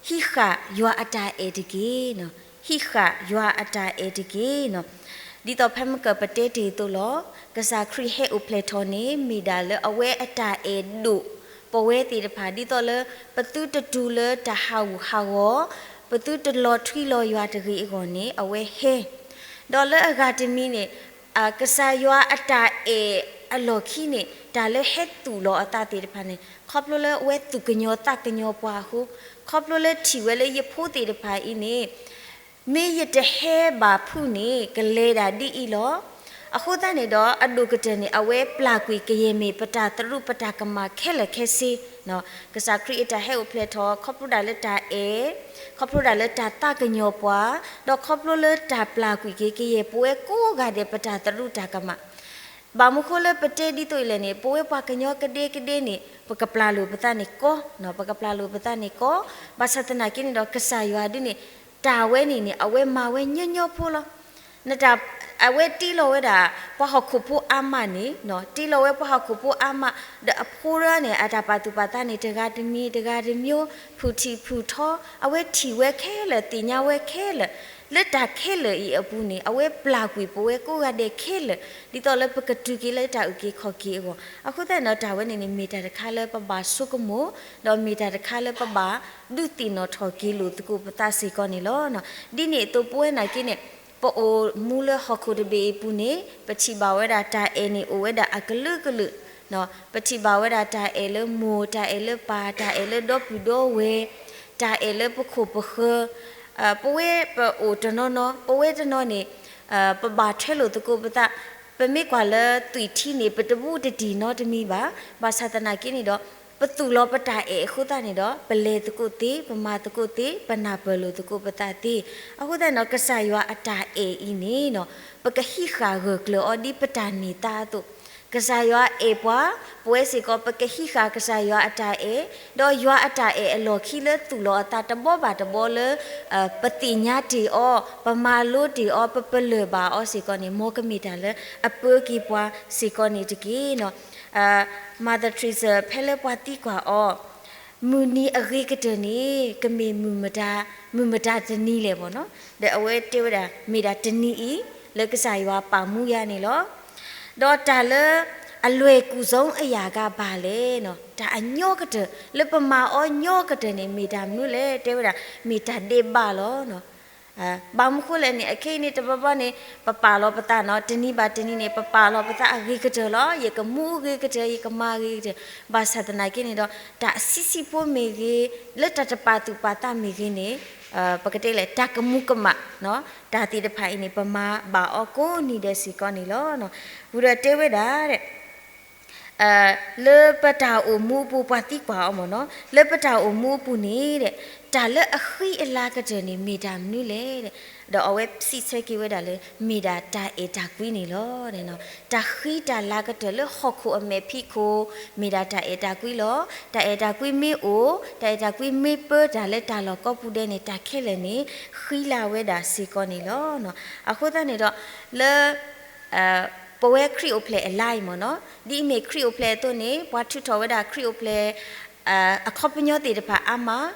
ဟံးဃာ်ယွၤအတၢ်အဲၣ်တက့ၢ်. ဟံးဃာ်ယွၤအတၢ်အဲၣ်တက့ၢ်နီၤ. ဒ်သိးဖဲမုၢ်ကၢၢ်ပတဲတ့ၢ်အသိးလီၤ. ကစၢ်ခရံာ်ဟဲအိၣ်ဖျဲၣ်ထီၣ်န့ၣ် မ့ၢ်ဒၣ်လၢအဝဲအတၢ်အဲၣ်ဒိၣ် ပဝဲသ့ၣ်တဖၣ် ဒ်သိးလၢ ပသုတတူၢ်လၢတၢ်ဟးဂူာ်ဟးဂီၤ, ပသုတလီၤထွံလီၤယွၤတဂ့ၤအဂီၢ်န့ၣ် အဝဲဟဲ ဒီးလၢအဂၤတမံၤန့ၣ် ကစၢ်ယွၤအတၢ်အဲၣ်အလီၢ်ခံန့ၣ် တၢ်လၢဟဲသူၣ်လီၤအသးသ့ၣ်တဖၣ်န့ၣ် ခီဖျိလၢအဝဲသူၣ်ကညီၤသးကညီၤပှၤအဃိ, ခီဖျိလၢထံၣ်ဝဲလၢယဖိသ့ၣ်တဖၣ်အံၤန့ၣ် မ့ၢ်ယတဟဲဘၣ်ဖုးန့ၣ် ကလဲၤဒၣ်ဒ်အံၤလီၤ. အဃိသတးန့ၣ်ဒီး အဒိၣ်ကတၢၢ်န့ၣ် အဝဲပျၢ်ကွံာ်ကယဲၢ်မ့ၢ်ပတၢ်သရူးပတၢ်ကမၣ်ခဲလၢာ်ခဲဆ့. ကစၢ်ခရံာ်အတၢ်ဟဲအိၣ်ဖျဲၣ်ထီၣ် ခီဖျိဒၣ်လၢတၢ်အဲၣ်, ခီဖျိဒၣ်လၢတၢ်သးကညီၤပှၤ, ဒီးခီဖျိလၢတၢ်ပျၢ်ကွံာ်က့ၤကယဲၢ်ပဝဲကိးဂၤဒဲးပတၢ်သရူးတၢ်ကမၣ် ဘၣ်မနုၤဃိလၢပတဲဒ်သိးအံၤလဲၣ်န့ၣ် ပဝဲပှၤကညီကဒဲကဒဲန့ၣ် ပကပျၢ်လိာ်ပသးန့ၣ်ကီ, ပကပျၢ်လိာ်ပသးန့ၣ်ကီ, ဘၣ်ဆၣ်သနာ်က့န့ၣ်ဒီး ကစၢ်ယွၤဒ်န့ၣ် တၢ်ဝဲန့ၣ်န့ၣ် အဝဲမၤဝဲညီညီဖိလီၤ. နတၢ် အဝဲတ့လီၤဝဲဒၣ် ပှၤဟီၣ်ခိၣ်ဖိအါမးန့ၣ်, တ့လီၤဝဲပှၤဟီၣ်ခိၣ်ဖိအါမး, ဒီးအဖိဒၣ်န့ၣ် အတၢ်ပာ်သူၣ်ပာ်သးန့ၣ် တဂၤတမံၤတဂၤတမျိုး, ဖုၣ်ထံၣ်ဖုၣ်ထီ, အဝဲထံၣ်ဝဲခဲလၢာ် သ့ၣ်ညါဝဲခဲလၢာ်, လၢတၢ်ခဲလၢာ်အံၤအပူၤန့ၣ် အဝဲပျၢ်ကွံာ်ပဝဲကိးဂၤဒဲးခဲလၢာ်, ဒ်သိးလၢပကတုၤက့ၤလၢတၢ်အုၣ်က့ၤခီၣ်က့ၤအဂီၢ်. အဃိသတးန့ၣ်ဒီး တၢ်ဝဲန့ၣ်န့ၣ် မ့ၢ်တၢ်တခါလၢပဘၣ်ဆိကမိၣ်, ဒီးမ့ၢ်တၢ်တခါလၢပဘၣ်ဒုးသ့ၣ်နီၣ်ထီၣ်က့ၤလိာ်သကိးပသးစ့ၢ်ကီးန့ၣ်လီၤ. ဒ်န့ၣ်အသိးပဝဲနာ်က့န့ၣ် ပအိၣ်မူလၢဟီၣ်ခိၣ်တဘ့ၣ်အံၤပူၤန့ၣ် ပထံၣ်ဘၣ်ဝဲဒၣ်တၢ်အဲၣ်န့ၣ်အိၣ်ဝဲဒၣ်အကလုာ်ကလုာ်, ပထံၣ်ဘၣ်ဝဲဒၣ်တၢ်အဲၣ်လၢမိၢ်, တၢ်အဲၣ်လၢပၢ်, တၢ်အဲၣ်လၢဒီပုၢ်ဒီဝဲၢ်, တၢ်အဲၣ်လၢပခိၣ်ပဃၢၤ, ပဝဲပအိၣ်တနီၤနီၤ, ပဝဲတနီၤန့ၣ် ပဘၣ်ထွဲလိာ်သကိးပသး, ပမ့ၢ်ကွၢ်လၢသွံၣ်ထံန့ၣ် ပတဘူးတတံၢ်နီတမံၤဘၣ်. ဘၣ်ဆၣ်သနာ်က့န့ၣ်ဒီး ပသူၣ်လီၤပတၢ်အဲၣ်အဃိသတးန့ၣ်ဒီး ပလဲၤသကိးသ့, ပမၤသကိးသ့, ပနၢ်ပၢၢ်လိာ်သကိးပသးသ့. အဃိသတးန့ၣ်ဒီး ကစၢ်ယွၤအတၢ်အဲၣ်အံၤန့ၣ် ပကဟံးဃာ်ဂၢၢ်ကျၢၤအီၤဒ်ပတၢ်န့ၢ်သါအသိး, ကစၢ်ယွၤအဲၣ်ပှၤ, ပဝဲစ့ၢ်ကီး ပကဟံးဃာ်ကစၢ်ယွၤအတၢ်အဲၣ်, ဒီးယွၤအတၢ်အဲၣ်အလီၢ်ခံလၢသူၣ်လီၤအသးတဘီဘၣ်တဘီလၢ ပသ့ၣ်ညါတ့ၢ်အီၤ, ပမၤလိတ့ၢ်အီၤ, ပပလၢၢ်ဘၣ်အီၤစ့ၢ်ကီးန့ၣ် မ်ကမ့ၢ်တၢ်လၢအပၢက့ၤပှၤစ့ၢ်ကီးန့ၣ်တက့ၢ်. Mother Teresa ဖဲလၢပှၤသံကွၢ်အီၤ မုၢ်နံၤအဂ့ၤကတၢၢ်န့ၣ် ကမ့ၢ်မုၢ်မတၤ, မုၢ်မတၤတနံၤလဲၣ်မ့ၢ်နီၤ, ဒီးအဝဲတဲဝဲဒၣ် မ့ၢ်ဒၣ်တနံၤအံၤ လၢကစၢ်ယွၤပာ်မူယၤန့ၣ်လီၤ. ဒီးတၢ်လၢအလွဲၢ်ကူၣ်စိအယၢ်ဂၤဘၣ်လဲၣ်နီၤ, တၢ်အညီကတၢၢ် လၢပမၤအီၤညီကတၢၢ်န့ၣ် မ့ၢ်တၢ်မနုၤလဲၣ်, တဲဝဲဒၣ် မ့ၢ်တၢ်ဒဲးဘးလီၤ. ဘၣ်မနုၤဃိလဲၣ်န့ၣ် အခဲအံၤန့ၣ် တဘျီဘျီန့ၣ် ပပာ်လီၤပသးနီၤ, တနံၤဘၣ်တနံၤန့ၣ် ပပာ်လီၤပသးအဂ့ၤကတၢၢ်လီၤ. ယကမူအဂ့ၤကတၢၢ်, ယကမၤအဂ့ၤကတၢၢ်, ဘၣ်ဆၣ်သနာ်က့န့ၣ်ဒီး တၢ်အဆံးဆံးဖိမ့ၢ်ဂ့ၤ, လၢတၢ်တပာ်သူၣ်ပာ်သးမ့ၢ်ဂ့ၤန့ၣ် ပကတဲလဲၣ် တၢ်ကမူၤကမၣ်, တၢ်သ့ၣ်တဖၣ်အံၤန့ၣ် ပမၤဘၣ်အီၤကိးနံၤဒဲးစ့ၢ်ကီးန့ၣ်လီၤ. ဝံၤဒီးတဲဝဲဒၣ် လၢပတၢ်အိၣ်မူအပူၤ ပှၤသံကွၢ်အီၤမ့ၢ်နီၤ, လၢပတၢ်အိၣ်မူအပူၤန့ၣ် တၢ်လၢအဃံအလၤကတၢၢ်န့ၣ် မ့ၢ်တၢ်မနုၤလဲၣ်. ဒီးအဝဲစံးဆၢက့ၤဝဲဒၣ်လၢ မ့ၢ်ဒၣ်တၢ်အဲၣ်တၢ်ကွံန့ၣ်လီၤ. တၢ်ဃံတၢ်လၤကတၢၢ်လၢဟီၣ်ခိၣ်အမဲာ်ဖံးခိၣ် မ့ၢ်ဒၣ်တၢ်အဲၣ်တၢ်ကွံလီၤ. တၢ်အဲၣ်တၢ်ကွံမ့ၢ်အိၣ်, တၢ်အဲၣ်တၢ်ကွံမ့ၢ်ပၢတၢ်လၢတၢ်လီၢ်ကိးပူၤဒဲးန့ၣ် တၢ်ခဲလၢာ်န့ၣ် ဃံလၤဝဲဒၣ်စ့ၢ်ကီးန့ၣ်လီၤ. အဃိသတးန့ၣ်ဒီး လၢ ပဝဲခရံာ်အိၣ်ဖျဲၣ်အလါအံၤမ့ၢ်နီၤ, ဒ်အမ့ၢ်ခရံာ်အိၣ်ဖျဲၣ်အသိးန့ၣ် ပှၤထုးထီၣ်ဝဲဒၣ်ခရံာ်အိၣ်ဖျဲၣ် အခီပညီသ့ၣ်တဖၣ်အါမး,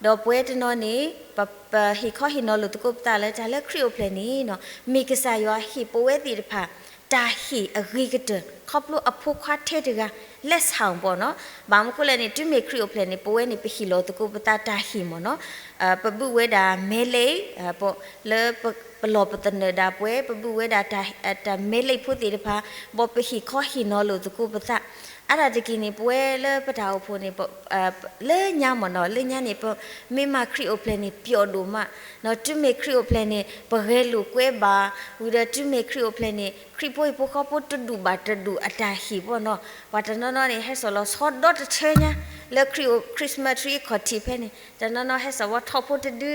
ဒီးပဝဲတနီၤန့ၣ် ပ ပဟ့ၣ်ခီဟ့ၣ်နီၤလိာ်သကိးပသးလၢတၢ်လၢခရံာ်အိၣ်ဖျဲၣ်န့ၣ်နီၤ, မ့ၢ်ကစၢ်ယွၤဟ့ၣ်ပဝဲသ့ၣ်တဖၣ် တၢ်ဟ့ၣ်အဂ့ၤကတၢၢ် ခီဖျိအဖိခွါထဲတဂၤ လက်ဆောင်ပေါ့နော်, ဘၣ်မနုၤဃိလဲၣ်န့ၣ် တုၤမ့ၢ်ခရံာ်အိၣ်ဖျဲၣ်န့ၣ် ပဝဲန့ၣ် ပဟ့ၣ်လီၤသကိးပသးတၢ်ဟ့ၣ်မ့ၢ်နီၤ, ပဘုးဝဲဒၣ်မဲလ့ လၢပလီၢ်ပသနၢၣ်ဒၣ်ပဝဲ ပဘုးဝဲဒၣ်တၢ်မဲလ့ဖိသ့ၣ်တဖၣ် ဘၣ်ပဟ့ၣ်ခီဟ့ၣ်နီၤလိာ်သကိးပသး, အါဒၣ်တက့ၢ်န့ၣ် ပဝဲလၢပတၢ်အိၣ်ဖှိၣ်န့ၣ် လၢညါမ့ၢ်နီၤ လၢညါန့ၣ် ပမ့ၢ်မၤခရံာ်အိၣ်ဖျဲၣ်န့ၣ် ပျီဒိၣ်မး, တုၤမ့ၢ်ခရံာ်အိၣ်ဖျဲၣ်န့ၣ် ပဂဲၤလိာ်ကွဲဘၣ်, ဝံၤဒီးတုၤမ့ၢ်ခရံာ်အိၣ်ဖျဲၣ်န့ၣ် ခရံာ်ဖိဟံၣ်ဖိဃီဖိတဒူၣ်ဘၣ်တဒူၣ်အတၢ်ဟ့ၣ်ဘၣ်နီၤ, ပှၤတနီၤနီၤန့ၣ် ဟဲစိာ်လီၤဆီဒီတထၢညါ လၢခရံာ် Christmas tree အခီၣ်ထံးဖဲန့ၣ်, တနီၤနီၤဟဲစိာ်ဝဲထီဖိတဒု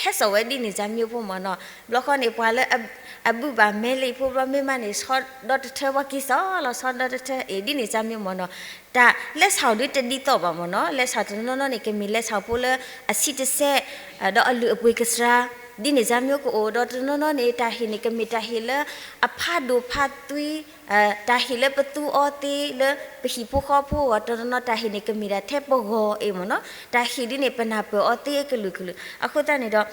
ဟဲစိာ်ဝဲဒ်န့ၣ် စၢ်မၠိဖိမ့ၢ်နီၤ, ဘျီဃီန့ၣ် ပှၤလၢအဘုးဘၣ်မဲလ့ဖိဘျီမ့ၢ်မးန့ၣ် ဆီဒီတထၢ ပှၤက့ၤစိာ်လီၤဆီဒီတထၢ အ့ၣ် ဒ်န့ၣ် စၢ်မၠိမ့ၢ်နီၤ, တၢ် လက်ဆောင် ဒုးတဒ်သိးဘၣ်မ့ၢ်နီၤ, လက်ဆောင် တနီၤနီၤန့ၣ် ကမ့ၢ် လက်ဆောင် ဖိလၢအဆံးတစဲး ဒီးအလုၢ်အပှ့ၤကစှၤ ဒ်န့ၣ် စၢ်မၠိကအိၣ်, ဒီးတနီၤနီၤန့ၣ် တၢ်ဟ့ၣ်န့ၣ် ကမ့ၢ်တၢ်ဟ့ၣ်လၢအဖးဒိၣ်ဖးသွံ တၢ်ဟ့ၣ်လၢပသူအီၤသ့ လၢပဟံၣ်ဖိဃီဖိအဂီၢ်, တနီၤနီၤတၢ်ဟ့ၣ်န့ၣ် ကမ့ၢ်ဒၣ်ထဲပဂီၤအံၤမ့ၢ်နီၤ, တၢ်ဟ့ၣ်ဒ်န့ၣ် ပနၢ်ပၢၢ်အီၤသ့အကလုာ်ကလုာ်, အဃိသတးန့ၣ်ဒီး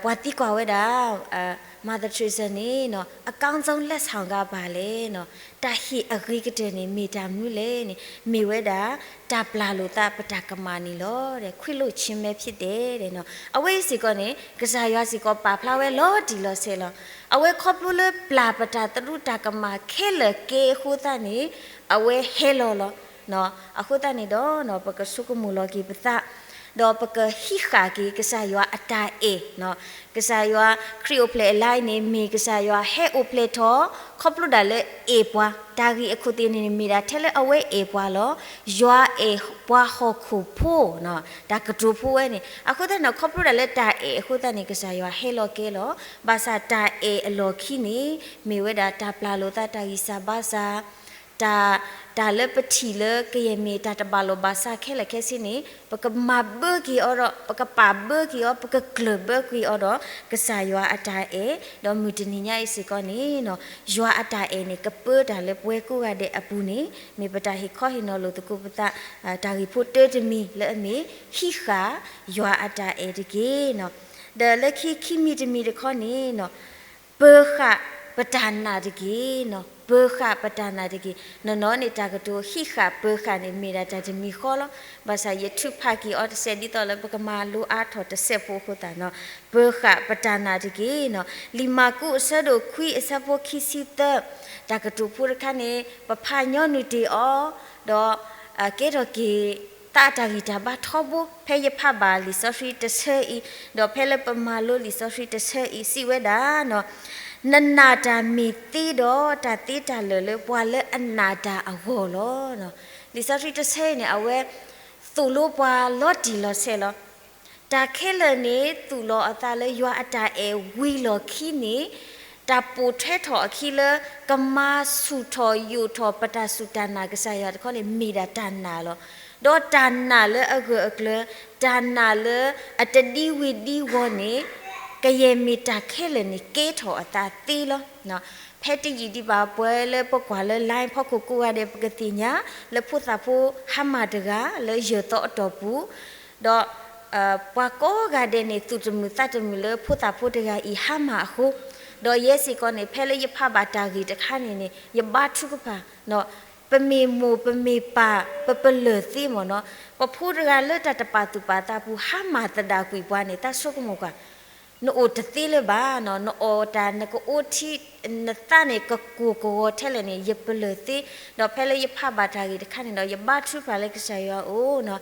ပှၤသံကွၢ်ဝဲဒၣ် Mother Teresa န့ၣ်နီၤ အကောင်းဆုံး လက်ဆောင် ကဘာလဲနီၤ, တၢ်ဟ့ၣ်အဂ့ၤကတၢၢ်န့ၣ် မ့ၢ်တၢ်မနုၤလဲၣ်န့ၣ် မ့ၢ်ဝဲဒၣ် တၢ်ပျၢ်လိာ်သးပတၢ်ကမၣ်န့ၣ်လီၤ, ခွင့်လွှတ်ခြင်းပဲဖြစ်တယ်နီၤ, အဝဲအံၤစ့ၢ်ကီးန့ၣ် ကစၢ်ယွၤစ့ၢ်ကီးပာ်ဖျါဝဲလီၤတံၢ်လီၤဆဲးလီၤ, အဝဲခီဖျိလၢပျၢ်ပတၢ်သရူးတၢ်ကမၣ်ခဲလၢာ်ကဲအဃိသတးန့ၣ် အဝဲဟဲလီၤလီၤ, အဃိသတးန့ၣ်ဒီး ပကဆိကမိၣ်လီၤက့ၤပသး ဒီးပကဟံးဃာ်က့ၤကစၢ်ယွၤအတၢ်အဲၣ်, ကစၢ်ယွၤခရံာ်အိၣ်ဖျဲၣ်အလါအံၤန့ၣ် မ့ၢ်ကစၢ်ယွၤဟဲအိၣ်ဖျဲၣ်ထီၣ် ခီဖျိဒၣ်လၢအဲၣ်ပှၤ, တၢ်ဂ့ၢ်အခိၣ်သ့ၣ်န့ၣ် မ့ၢ်ဒၣ်ထဲလၢအဝဲအဲၣ်ပှၤလီၤ. ယွၤအဲၣ်ပှၤဟီၣ်ခိၣ်ဖိ, တၢ်ကတိၤဖိဝဲန့ၣ် အဃိသတးန့ၣ် ခီဖျိဒၣ်လၢတၢ်အဲၣ်အဃိသတးန့ၣ် ကစၢ်ယွၤဟဲလီၤကဲလီၤ. ဘၣ်ဆၣ်တၢ်အဲၣ်အလီၢ်ခံန့ၣ် မ့ၢ်ဝဲဒၣ်တၢ်ပျၢ်လိာ်သးတၢ်ဂံၢ်စၢ်ဘါစၢ် တၢ်, တၢ်လၢပထံၣ်လၢကယဲၢ်မ့ၢ်တၢ်တဘၣ်လိာ်ဘၣ်စးခဲလၢာ်ခဲဆ့န့ၣ် ပကမၤဘၢက့ၤအီၤဒီး ပကပာ်ဘၢက့ၤအီၤ ပကကျၢၢ်ဘၢက့ၤအီၤဒီး ကစၢ်ယွၤအတၢ်အဲၣ်, ဒီးမုၢ်တနံၤညါအံၤစ့ၢ်ကီးန့ၣ် ယွၤအတၢ်အဲၣ်န့ၣ် ကပၢတၢ်လၢပဝဲကိးဂၤဒဲးအပူၤန့ၣ် မ့ၢ်ပတၢ်ဟ့ၣ်ခီဟ့ၣ်နီၤလိာ်သကိးပသး တၢ်ဂ့ၢ်ဖိတၢတမံၤလၢအမ့ၢ် ဟံးဃာ်ယွၤအတၢ်အဲၣ်တက့ၢ်. ဒီးလၢခံခံမံၤတမံၤတခီန့ၣ် ပၢၤဃာ်ပတၢ်နာ်တက့ၢ်, ပၢၤဃာ်ပတၢ်နာ်တက့ၢ်. နီၢ်နီၢ်န့ၣ် တၢ်ကတိၤဟံးဃာ်ပၢၤဃာ်န့ၣ် မ့ၢ်ဒၣ်တၢ်တမံၤဃီလီၤ. ဘၣ်ဆၣ်ယထုးဖးက့ၤအီၤတစဲးဒ်သိးလၢပကမၤလိအါထီၣ်တစဲးဖိအဃိသတးနီၤ ပၢၤဃာ်ပတၢ်နာ်တက့ၢ်. လံာ်မၢ်ကူးအဆၢဒိၣ်ခွံအဆၢဖိခံဆံသၢ တၢ်ကတိၤဖိတခါန့ၣ် ပဖးညီနုၢ်တ့ၢ်အီၤ, ဒီး ကဲထီၣ်က့ၤ သးအတၢ်ဂံၢ်တၢ်ဘါထီဘိ ဖဲယဖးဘၣ်လံာ်စီဆှံတဆၢအံၤ, ဒီးဖဲလၢပမၤလိလံာ်စီဆှံတဆၢအံၤ စံးဝဲဒၣ်, နနာ်တၢ်မ့ၢ်သ့ဒီး တၢ်သ့တၢ်လၢာ်လၢပှၤလၢအနာ်တၢ်အဂီၢ်လီၤ. လံာ်စီဆှံတဆၢအံၤန့ၣ် အဝဲသိၣ်လိပှၤလီၤတံၢ်လီၤဆဲးလီၤ. တၢ်ခဲလၢာ်န့ၣ် သူၣ်လီၤအသးလၢယွၤအတၢ်အဲၣ်ဝံၤလီၢ်ခံန့ၣ် တၢ်ပိာ်ထွဲထီၣ်အခံလၢ ကမၤဆူၣ်ထီၣ်ယိာ်ထီၣ်ပတၢ်စူၢ်တၢ်နာ်ကစၢ်ယွၤတခီန့ၣ် မ့ၢ်ဒၣ်တၢ်နာ်လီၤ. ဒီးတၢ်နာ်လၢအဂၢၢ်အကျၢၤ, တၢ်နာ်လၢအတဒံဝ့ၤဒံဝီၤန့ၣ် ကယဲၢ်မ့ၢ်တၢ်ခဲလၢာ်န့ၣ် ကဲထီၣ်အသးသ့လီၤ. ဖဲတယံာ်ဒံးဘၣ်ပှဲၤလၢပကွၢ်လၢ line ဖီခိၣ်ကိးဂၤဒဲး ပကသ့ၣ်ညါ လၢဖိသၣ်ဖိဟါမၢ်တဂၤ လၢယၢၢ်သီအတီၢ်ပူၤ ဒီး ပှၤကိးဂၤဒဲးန့ၣ် သူၣ်တမုာ်သးတမုာ်လၢဖိသၣ်ဖိတဂၤအံၤဟါမၢ်အဃိ, ဒီးယဲစ့ၢ်ကီးန့ၣ် ဖဲလၢယဖးဘၣ်တၢ်ဂ့ၢ်တခါန့ၣ်န့ၣ် ယဘါထုကဖၣ်, ပမ့ၢ်မိၢ်ပမ့ၢ်ပၢ် ပပလၢၢ်သ့မ့ၢ်နီၤ, ပဖိတဂၤလၢတၢ်တပာ်သူၣ်ပာ်သးပူၤ ဟါမၢ်သဒၣ်ကွံာ်ပှၤန့ၣ် သးဆိကမိၣ်ကွၢ် နအိၣ်တသ့လၢၤဘၣ်, နအီၣ်တၢ် နကအိၣ်ထံ နသးန့ၣ် ကကိၢ်ကဂီၤထဲလဲၣ်န့ၣ် ယပလၢၢ်သ့, ဒီးဖဲလၢယဖးဘၣ်တၢ်ဂ့ၢ်တခါန့ၣ်ဒီး ယဘါထုကဖၣ်လၢကစၢ်ယွၤအအိၣ်,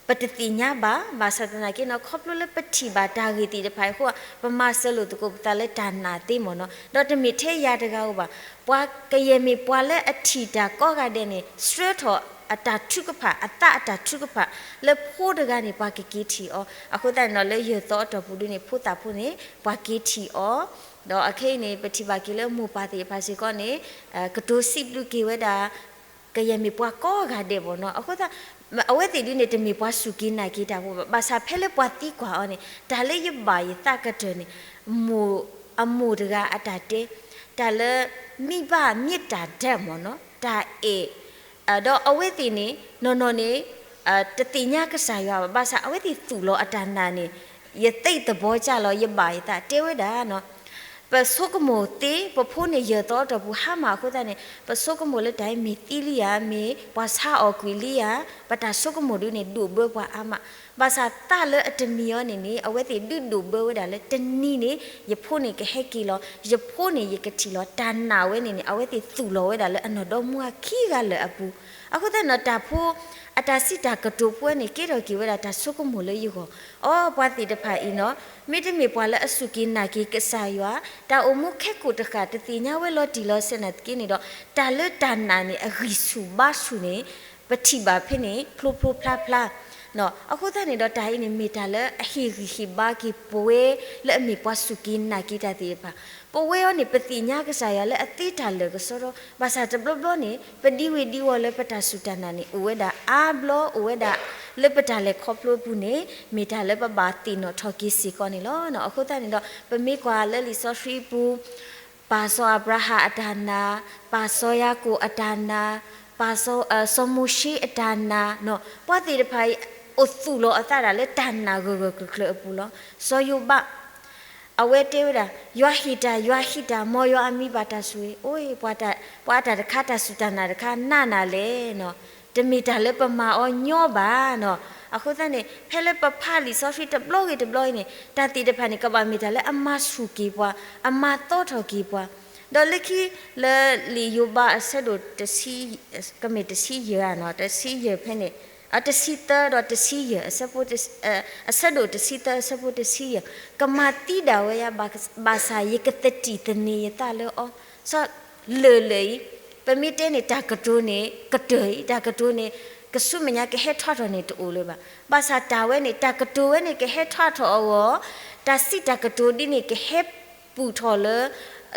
ပတသ့ၣ်ညါဘၣ်, ဘၣ်ဆၣ်သနာ်က့နီၤ ခီဖျိလၢပထံၣ်ဘၣ်တၢ်ဂ့ၢ်သ့ၣ်တဖၣ်အံၤအဃိ ပမၤစၢၤလိာ်သကိးပသးလၢတၢ်နာ်သ့မ့ၢ်နီၤ, ဒီးတမ့ၢ်ထဲယၤတဂၤဧိၤဘၣ်, ပှၤကယဲၢ်မ့ၢ်ပှၤလၢအထံၣ်တၢ်ကိးဂၤဒဲးန့ၣ် ဆှၢထီၣ်အတၢ်ထုကဖၣ် အသးအတၢ်ထုကဖၣ် လၢဖိတဂၤန့ၣ် ပှၤကက့ၤထံၣ်အီၤ, အဃိသတးန့ၣ်ဒီး လၢယၢၢ်သီအတီၢ်ပူၤဒုန့ၣ် ဖိသၣ်ဖိန့ၣ် ပှၤက့ၤထံၣ်အီၤ, ဒီးအခဲအံၤန့ၣ် ပထံၣ်ဘၣ်က့ၤလၢမိၢ်ပၢ်သ့ၣ်တဖၣ်စ့ၢ်ကီးန့ၣ် ကတိၤစံးဘျုးက့ၤဝဲဒၣ် ကယဲၢ်မ့ၢ်ပှၤကိးဂၤဒဲးမ့ၢ်နီၤ, အဃိသတး အဝဲသ့ၣ်ဒုန့ၣ် တမ့ၢ်ပှၤစူၢ်က့ၤနာ်က့ၤတၢ်ဖိဘၣ်, ဘၣ်ဆၣ်ဖဲလၢပှၤသံကွၢ်အီၤန့ၣ် တၢ်လၢယဘၣ်ယသးကတၢၢ်န့ၣ် မိၢ်, အမိၢ်တဂၤအတၢ်တဲ, တၢ်လၢ မိဘမြစ်တာဓာတ် မ့ၢ်နီၤ တၢ်အဲၣ်, ဒီးအဝဲသ့ၣ်န့ၣ် နီၢ်နီၢ်န့ၣ် တသ့ၣ်ညါကစၢ်ယွၤဘၣ်, ဘၣ်ဆၣ်အဝဲသ့ၣ်သူၣ်လီၤအတၢ်နာ်န့ၣ် ယသ့ၣ်သဘီကၢ်လီၤ ယဘၣ်ယသးတဲဝဲဒၣ် ပဆိကမိၣ်သ့ ပဖိန့ၣ်ယၢၢ်သီအတီၢ်ပူၤဟါမၢ်အဃိသတးန့ၣ် ပဆိကမိၣ်လၢတၢ်အံၤမ့ၢ်သံလံဧါ, မ့ၢ်ပှၤဆါအီၣ်ကွံာ်လံဧါ, ပတၢ်ဆိကမိၣ်ဒုန့ၣ် ဒိၣ်ဘၢပှၤအါမး, ဘၣ်ဆၣ်သးလၢအတမံၤအီၤန့ၣ်န့ၣ် အဝဲသ့ၣ်ဒုးဒိၣ်ဘၢဝဲဒၣ်လၢတနံၤန့ၣ် ယဖိန့ၣ်ကဟဲက့ၤလီၤ, ယဖိန့ၣ်ယကထံၣ်လီၤ တၢ်နာ်ဝဲန့ၣ်န့ၣ် အဝဲသ့ၣ်သူၣ်လီၤဝဲဒၣ်လၢအနီၢ်ဒီမါခံဂၤလၢာ်အပူၤ, အဃိသတးန့ၣ်ဒီး တၢ်ဖိ အတၢ်စံးတၢ်ကတိၤဖိန့ၣ် ကဲထီၣ်က့ၤဝဲဒၣ်တၢ်ဆိကမိၣ်လၢယဂီၢ်, အိ ပှၤသ့ၣ်တဖၣ်အံၤနီၤ မ့တမ့ၢ်ပှၤလၢအစူၢ်က့ၤနာ်က့ၤကစၢ်ယွၤ, တၢ်အိၣ်မူခဲကိာ်တဃၣ် တသ့ၣ်ညါဝဲလီၤတံၢ်လီၤဆဲးနာ်သက့န့ၣ်ဒီး တၢ်လၢတၢ်နာ်န့ၣ် အဂံၢ်ဆူၣ်ဘါဆူၣ်န့ၣ် ပထံၣ်ဘၣ်ဖဲန့ၣ် ဖျိဖျိဖျါဖျါ အဃိသတးန့ၣ်ဒီး တၢ်အံၤန့ၣ် မ့ၢ်တၢ်လၢအဟ့ၣ်ဂံၢ်ဟ့ၣ်ဘါက့ၤပဝဲလၢအမ့ၢ်ပှၤစူၢ်က့ၤနာ်က့ၤတၢ်သ့ၣ်တဖၣ်, ပဝဲအံၤန့ၣ် ပသ့ၣ်ညါကစၢ်ယွၤလၢအသ့တၢ်လၢာ်ကစီဒီ, ဘၣ်ဆၣ်တဘျီဘျီန့ၣ် ပဒံဝ့ၤဒံဝီၤလၢပတၢ်စူၢ်တၢ်နာ်န့ၣ် အိၣ်ဝဲဒၣ်အါဘျီ အိၣ်ဝဲဒၣ်လၢပတၢ်လဲၤခီဖျိအပူၤန့ၣ် မ့ၢ်တၢ်လၢပဘၣ်သ့ၣ်နီၣ်ထီၣ်က့ၤစ့ၢ်ကီးန့ၣ်လီၤ. အဃိသတးန့ၣ်ဒီး ပမ့ၢ်ကွၢ်လၢလံာ်စီဆှံပူၤ ပၢ်စီၤအၤဘြၤဟၣ်အတၢ်နာ်, ပၢ်စီၤယၤကိာ်အတၢ်နာ်, ပၢ်စီၤ, စီၤမိၤၡ့အတၢ်နာ်, ပှၤသ့ၣ်တဖၣ်အံၤ အိၣ်သူၣ်လီၤအသးဒၣ်လၢတၢ်နာ်ဂၢၢ်ဂၢၢ်ကျၢၤကျၢၤအပူၤလီၤ. စီၤယိၤဘး အဝဲတဲဝဲဒၣ် ယွၤဟ့ၣ်တၢ် ယွၤဟ့ၣ်တၢ် မ်ယွၤအမံၤဘၣ်တၢ်ဆိၣ်ဂ့ၤ, အိ ပှၤတၢ်, ပှၤအတၢ်တခါတၢ်စူၢ်တၢ်နာ်တခါနးနးလဲၣ်နီၤ, တမ့ၢ်တၢ်လၢပမၤအီၤညီဘၣ်နီၤ. အဃိသတးန့ၣ် ဖဲလၢပဖးလံာ်စီဆှံတဘျီဂ့ၤတဘျီအံၤန့ၣ် တၢ်သ့ၣ်တဖၣ်န့ၣ် ကဘၣ်မ့ၢ်တၢ်လၢအမၤဆူၣ်က့ၤပှၤ, အမၤသီထီၣ်က့ၤပှၤ, ဒီးလၢခံ လၢလံာ်ယိၤဘးအဆၢဒိၣ်တဆံ, ကမ့ၢ်တဆံယဲၢ်ဧါနီၤ, တဆံယဲၢ်ဖဲန့ၣ် အတဆံသၢဒီးတဆံယဲၢ်, အဆၢဒိၣ်တဆံသၢ အဆၢဖိတဆံယဲၢ်, ကမၤသံဒၣ်ဝဲယၤ, ဘၣ်ဆၣ်ယကသတံၢ်သန့ၤယသးလၢအီၤ, ဆီလၢာ်လၢာ်အံၤ, ပမ့ၢ်တဲန့ၣ် တၢ်ကတိၤန့ၣ် ကတၢၢ်အံၤ, တၢ်ကတိၤန့ၣ် ကဆူမဲာ်ညါကဟဲထီၣ်ထီၣ်န့ၣ်တအိၣ်လၢၤဘၣ်. ဘၣ်ဆၣ်တၢ်ဝဲန့ၣ် တၢ်ကတိၤဝဲန့ၣ်ကဟဲထီၣ်ထီၣ်အဂီၢ်, တၢ်စံးတၢ်ကတိၤဒ်န့ၣ်ကဟဲပူၤထီၣ်လၢ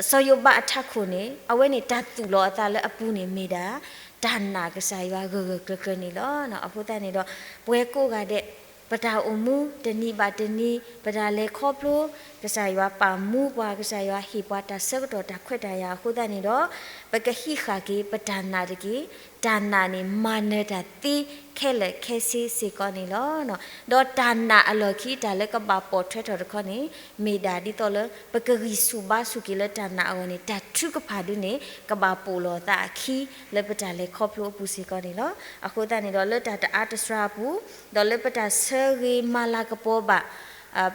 စီၤယိၤဘးအထးခိၣ်န့ၣ် အဝဲန့ၣ်တၢ်သူၣ်လီၤအသးလၢအပူၤန့ၣ်မ့ၢ်ဒၣ် တၢ်နာ်ကစၢ်ယွၤဂၢၢ်ဂၢၢ်ကျၢၤကျၢၤန့ၣ်လီၤ. အဃိသတးန့ၣ်ဒီး ပဝဲကိးဂၤဒဲး ပတၢ်အိၣ်မူတနံၤဘၣ်တနံၤ ပတၢ်လဲၤခီဖျိ ကစၢ်ယွၤပာ်မူပှၤ, ကစၢ်ယွၤဟ့ၣ်ပှၤတၢ်ဆၢကတီၢ်တၢ်ခွဲးတၢ်ယာ်အဃိသတးန့ၣ်ဒီး ပကဟံးဃာ်က့ၤပတၢ်နာ်တက့ၢ်. တၢ်နာ်န့ၣ် မၤနၢၤတၢ်သ့ခဲလၢာ်ခဲဆ့စ့ၢ်ကီးန့ၣ်လီၤ. ဒီးတၢ်နာ်အလီၢ်ခံ တၢ်လၢကဘၣ်ပိာ်ထွဲထီၣ်တခီန့ၣ် မ့ၢ်ဒၣ်ဒ်သိးလၢ ပကဂံၢ်ဆူၣ်ဘါဆူၣ်က့ၤလၢတၢ်နာ်အဂီၢ်န့ၣ် တၢ်ထုကဖၣ်ဒုန့ၣ် ကဘၣ်ပိာ်လီၤသးအခံ လၢပတၢ်လဲၤခီဖျိအပူၤစ့ၢ်ကီးန့ၣ်လီၤ. အဃိသတးန့ၣ်ဒီး လၢတၢ်တအါတစှၤအပူၤ, ဒီးလၢပတၢ်ဆၢဂ့ၤမၤလၤကပီၤဘၣ်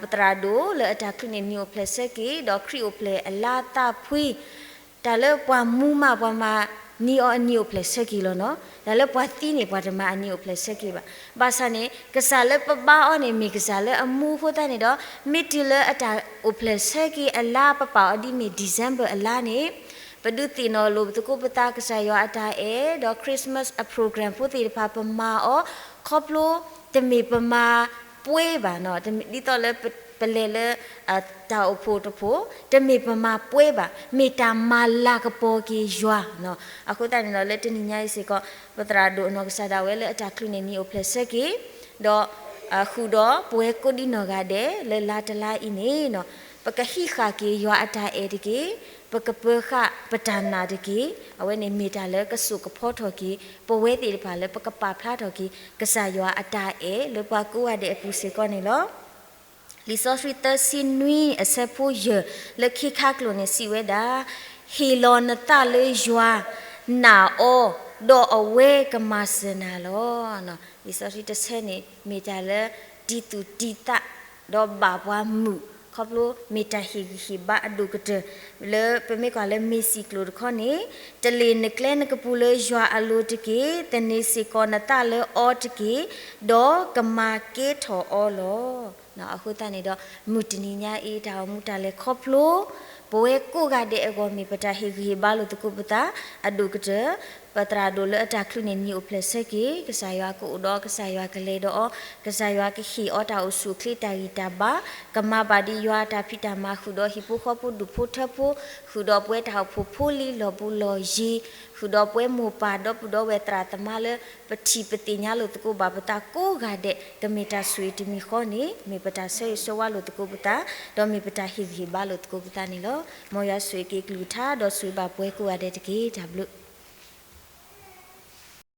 ပသရၣ်ဒိၣ်လၢအတၢ်ချုးန့ၣ် နံၣ်အိၣ်ဖျဲၣ်ဆၢက့ၤ ဒီးခရံာ်အိၣ်ဖျဲၣ်အလါသးဖှံ တၢ်လၢပှၤမူမး ပှၤမၤနံၤအီၤအနံၣ်အိၣ်ဖျဲၣ်ဆၢက့ၤလီၤနီၤ. တၢ်လၢပှၤသံန့ၣ် ပှၤတမၤအနံၣ်အိၣ်ဖျဲၣ်ဆၢက့ၤဘၣ်. ဘၣ်ဆၣ်န့ၣ် ကစၢ်လၢပဘါအီၤန့ၣ် မ့ၢ်ကစၢ်လၢအမူအဃိသတးန့ၣ်ဒီး မ့ၢ်တုၤလၢအတၢ်အိၣ်ဖျဲၣ်ဆၢက့ၤအလါ ပပာ်အီၤဒ်မ့ၢ် December အလါန့ၣ် ပဒုးသ့ၣ်နီၣ်လိာ်ပသကိးပသး ကစၢ်ယွၤအတၢ်အဲၣ် ဒီး Christmas အ program ဖိသ့ၣ်တဖၣ် ပမၤအီၤ ခီဖျိ တမ့ၢ်ပမၤပှဲၤဘၣ်နီၤ, ဒ်သိးလၢပလဲၤလၢ တၢ်အိၣ်ဖှိၣ်တဖှိၣ် တမ့ၢ်ပမၤပှဲၤဘၣ်, မ့ၢ်တၢ်မၤလၤကပီၤက့ၤယွၤနီၤ. အဃိသတးန့ၣ်ဒီး လၢတနံၤညါအံၤစ့ၢ်ကီး ပသရၣ်ဒိၣ်အနီၢ်ကစၢ်ဒၣ်ဝဲလၢအတၢ်ချုးန့ၣ် နံၣ်အိၣ်ဖျဲၣ်ဆၢက့ၤ ဒီး ဃုာ်ဒီးပဝဲကိးဒံနီၢ်ဂၤဒဲး လၢလါတလါအံၤန့ၣ်နီၤ, ပကဟံးဃာ်က့ၤယွၤအတၢ်အဲၣ်တက့ၢ်. ပကပၢၤဃာ်ပတၢ်နာ်တက့ၢ်. အဝဲန့ၣ်မ့ၢ်တၢ်လၢကစိာ်ကဖီထီၣ်က့ၤ ပဝဲသ့ၣ်တဖၣ်လၢပကပာ်ဖျါထီၣ်က့ၤ ကစၢ်ယွၤအတၢ်အဲၣ်လၢပှၤကိးဂၤဒဲးအပူၤစ့ၢ်ကီးန့ၣ်လီၤ. လံာ်စီဆှံသၢဆံနွံ အဆၢဖိယဲၢ် လၢခံခါကျိာ်န့ၣ် စံးဝဲဒၣ်, ဟ့ၣ်လီၤနသးလၢယွၤ, နာ်အီၤ, ဒီးအဝဲကမၤစၢၤနၤလီၤ. လံာ်စီဆှံတဆၢန့ၣ် မ့ၢ်တၢ်လၢတံၤသူၣ်တံၤသး ဒီးဘၣ်ပှၤမုာ် ခီဖျိမ့ၢ်တၢ်ဟ့ၣ်ဂံၢ်ဟ့ၣ်ဘါအဒိၣ်ကတၢၢ် လၢပမ့ၢ်ကွၢ်လၢမ့ၢ်စံၣ်ကျိာ်တခီန့ၣ်, တလ့ၣ်နကျဲနကပူၤလၢယွၤအလိၤတက့ၢ်. သန့ၤစ့ၢ်ကီးနသးလၢအီၤတက့ၢ်, ဒီးကမၤကဲထီၣ်အီၤလီၤ. အဃိသတးန့ၣ်ဒီး မုၢ်တနံၤညါအံၤ တၢ်အိၣ်မူတၢ်လဲၤခီဖျိ ပဝဲကိးဂၤဒဲးအဂီၢ် မ့ၢ်ပတၢ်ဟ့ၣ်ဂံၢ်ဟ့ၣ်ဘါလိာ်သကိးပသး အဒိၣ်ကတၢၢ် ပသရၣ်ဒိၣ်လၢအတၢ်ချုးန့ၣ် နံၣ်အိၣ်ဖျဲၣ်ဆၢက့ၤ, ကစၢ်ယွၤကအိၣ်ဒီးအီၤ, ကစၢ်ယွၤကလဲၤဒီးအီၤ, ကစၢ်ယွၤကဟ့ၣ်အီၤတၢ်အိၣ်ဆူၣ်အိၣ်ချ့တၢ်ဂံၢ်တၢ်ဘါ, ကမၤဘၣ်ဒ်ယွၤအတၢ်ဖံးတၢ်မၤ ဃုာ်ဒီးဟံၣ်ဖိဃီဖိဒူၣ်ဖိထၢဖိ, ဃုာ်ဒီးပဝဲတၢ်အိၣ်ဖှိၣ်ဖိလံၤလီၢ်ဘူးလီၢ်ယံၤ, ဃုာ်ဒီးပဝဲမိၢ်ပၢ်ဒီပုၢ်ဒီဝဲၢ်သရၣ်သမါလၢ ပထံၣ်ပသ့ၣ်ညါလိာ်သကိးဘၣ်ပသးကိးဂၤဒဲး ကမ့ၢ်တၢ်ဆိၣ်ဂ့ၤတမံၤဃီန့ၣ် မ့ၢ်ပတၢ်ဆၢဂ့ၤဆၢဝါလိာ်သကိးပသး, ဒီးမ့ၢ်ပတၢ်ဟ့ၣ်ဂံၢ်ဟ့ၣ်ဘါလိာ်သကိးပသးန့ၣ်လီၤ. မ်ယွၤဆိၣ်ဂ့ၤက့ၤကလုၢ်ကထါ ဒီးဆိၣ်ဂ့ၤဘၣ်ပဝဲကိးဂၤဒဲးတက့ၢ်. တၢ်ဘျုး